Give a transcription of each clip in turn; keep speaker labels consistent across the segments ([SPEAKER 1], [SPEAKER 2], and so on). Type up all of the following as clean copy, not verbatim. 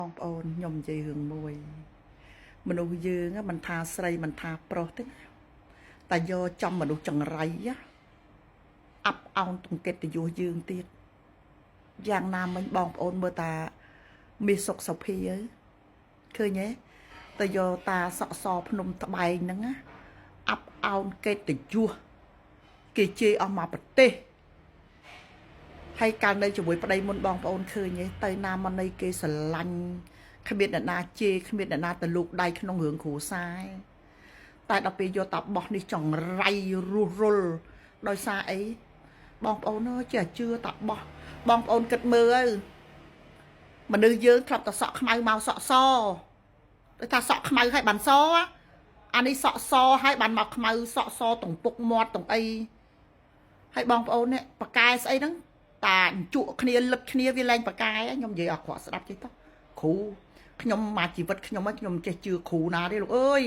[SPEAKER 1] បងប្អូនខ្ញុំនិយាយរឿងមួយមនុស្សយើងមិនថាស្រីមិនថាប្រុសទេណាតែយកចំមនុស្សចង្រៃអាប់អោនទង្គិត្តយុសយើងទៀតយ៉ាងណាមិញបងប្អូនមើលតាមាសសុកសុភាឃើញទេតែយកតាសក់សភ្នំត្បែងហ្នឹងណាអាប់អោនកិត្តិយសគេជេរអស់មកប្រទេសហើយកាលនៅជាមួយប្តីមុនបងប្អូនឃើញទេទៅណាមកណីគេស្រឡាញ់គ្មានអ្នកណាជេរគ្មានអ្នកណាទៅលូកដៃក្នុងរឿងគ្រួសារតែដល់ពេលយកតាបោះនេះចង្រៃរុះរុលដោយសារអីបងប្អូនអើយចេះជឿតាបោះបងប្អូនគិតមើលទៅមនុស្សយើងធ្លាប់តែសក់ខ្មៅមកសក់សដូចថាសក់ខ្មៅឲ្យបានសអានេះសក់សឲ្យបានមកខ្មៅសក់សតុងពុកមាត់តុងអីហើយបងប្អូននេះបកែស្អីហ្នឹងតាជក់គ្នាលឹកគ្នាវាលែងបកែខ្ញុំនិយាយអក្រក់ស្ដាប់ចេះតោះគ្រូខ្ញុំមកជីវិតខ្ញុំខ្ញុំចេះជឿគ្រូណាទេលោកអើយ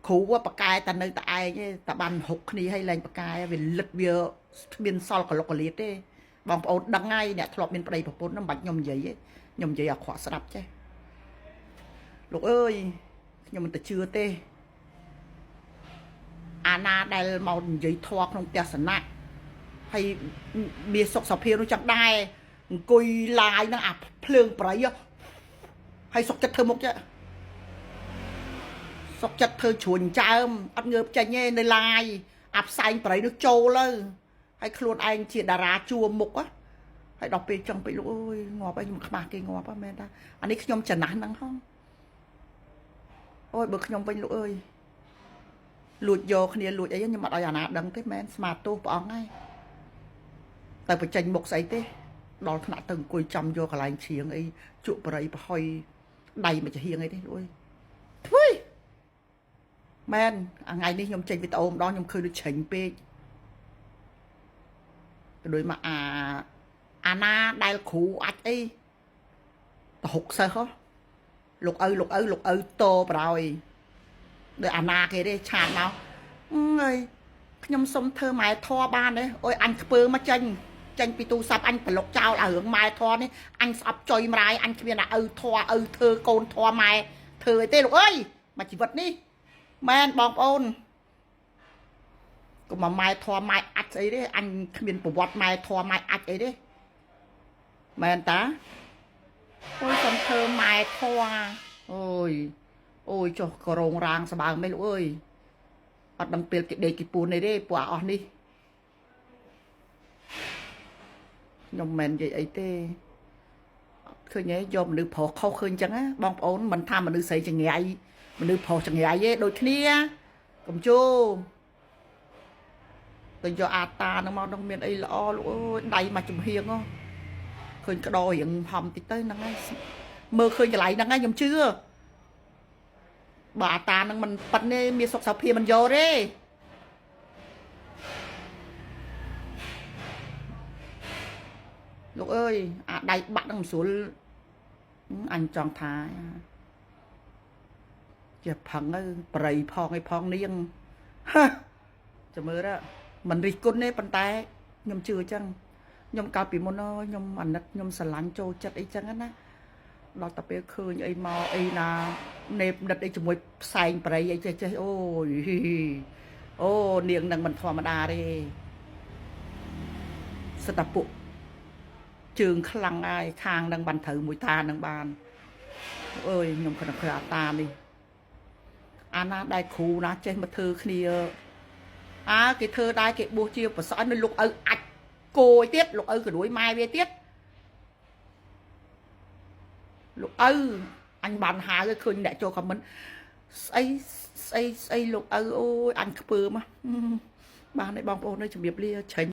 [SPEAKER 1] គ្រូបកែតែនៅតែឯងទេតែបានហុកគ្នាឲ្យលែងបកែវាលឹកវាគ្មានសល់កលុកកលៀតទេបងប្អូនដឹងហើយអ្នកធ្លាប់មានប្តីប្រពន្ធហ្នឹងមិនបាច់ខ្ញុំនិយាយទេខ្ញុំនិយាយអក្រក់ស្ដាប់ចេះលោកអើយខ្ញុំមិនទៅជឿទេអាណាដែលមកនិយាយធေါ်ក្នុងទស្សនៈហើយមានសុខសភានោះចឹងដែរអង្គុយឡាយហ្នឹងអាភ្លើងប្រៃហើយសុកចិត្តធ្វើមុខចេះសុកចិត្តធ្វើជ្រួញចើមអត់ងើបចេញទេនៅឡាយអាផ្សែងប្រៃនោះចូលទៅហើយខ្លួនឯងជាតារាជួមុខហើយដល់ពេលចង់ពេកលោកអើយងាប់ហើយខ្ញុំខ្មាស់គេងាប់ហ្នឹងមែនតាអានេះខ្ញុំចំណាស់ហ្នឹងហងអូយបើខ្ញុំវិញលោកអើយលួចយកគ្នាលួចអីខ្ញុំអត់ឲ្យអាណាដឹងទេមែនស្មាទោសព្រះអង្គហើយតែបញ្ចេញមុខស្អីទេដល់ថ្នាក់ទៅអង្គុយចាំយកកន្លែងឈៀងអីជក់បរិយប្រហុយដៃមួយចំហៀងអីទេលោកអើយធ្វើមែនថ្ងៃនេះខ្ញុំចេញវីដេអូម្ដងខ្ញុំឃើញដូចច្រេញពេកទៅដូចមកអាណាដែលគ្រូអាចអីទៅហុកសិស្សហ៎លោកឪលោកឪលោកឪតបរោយដោយអាណាគេទេឆាតមកអើយខ្ញុំសុំធ្វើម៉ែធរបានទេអូយអញខ្ពើមកចេញចេញពីទូរស័ព្ទអញប្លុកចោលឲ្យរឿងម៉ែធរនេះអញស្អប់ចុយម្រាយអញគ្មានឪធរឪធ្វើកូនធរម៉ែធ្វើអីទេលោកអើយមកជីវិតនេះមែនបងប្អូនកុំមកម៉ែធរម៉ែអាចស្អីទេអញគ្មានប្រវត្តិម៉ែធរម៉ែអាចអីទេមែនតាអូយសុំធ្វើម៉ែធរអូយអូយចុះក្រងរាងស្បើងមិនលោកអើយអត់ដឹងពេលគេដេកគេពួននេះទេពួកអស់នេះខ្ញុំមិននិយាយអីទេឃើញទេយកមនុស្សប្រុសខុសឃើញអញ្ចឹងណាបងប្អូនមិនថាមនុស្សស្រីចង្រៃមនុស្សប្រុសចង្រៃទេដូចគ្នាកុំជោទៅយកអាតានឹងមកនឹងមានអីល្អលោកអើយដៃមកចំហៀងហ៎ឃើញក្តោរៀងហំតិចទៅហ្នឹងហើយមើលឃើញកន្លែងហ្នឹងហើយខ្ញុំជឿបើអាតានឹងមិនប៉ិនទេមានសុខសោភាមិនយកទេលោកអើយអាដៃបាក់នឹងមិនស្រួលអញចង់ថាជាផឹងទៅប្រៃផងឯផងនាងហាចាំមើលមិនរិះគន់ទេប៉ុន្តែខ្ញុំជឿអញ្ចឹងខ្ញុំកាលពីមុនខ្ញុំអាណិតខ្ញុំស្រឡាញ់ចូលចិត្តអីចឹងណាដល់តែពេលឃើញអីមកអីណានេបនិតអីជាមួយផ្សែងប្រៃអីចេះចេះអូយអូនាងនឹងមិនធម្មតាទេសិតតាពួកជើងខ្លាំងហើយខាងនឹងបានត្រូវមួយតានឹងបានអើយខ្ញុំគិតថាអាតានេះអាណាដែលគ្រូណាចេះមកធ្វើគ្នាអើគេធ្វើដែរគេបួសជាប្រសើរនៅលោកឪអាចគោយទៀតលោកឪក៏រួយម៉ែវាទៀតលោកឪអញបានហៅឃើញអ្នកចូលខមមិនស្អីស្អីស្អីលោកឪអូយអញខ្ពើមបានហើយបងប្អូនអើយជំរាបលាច្រេញ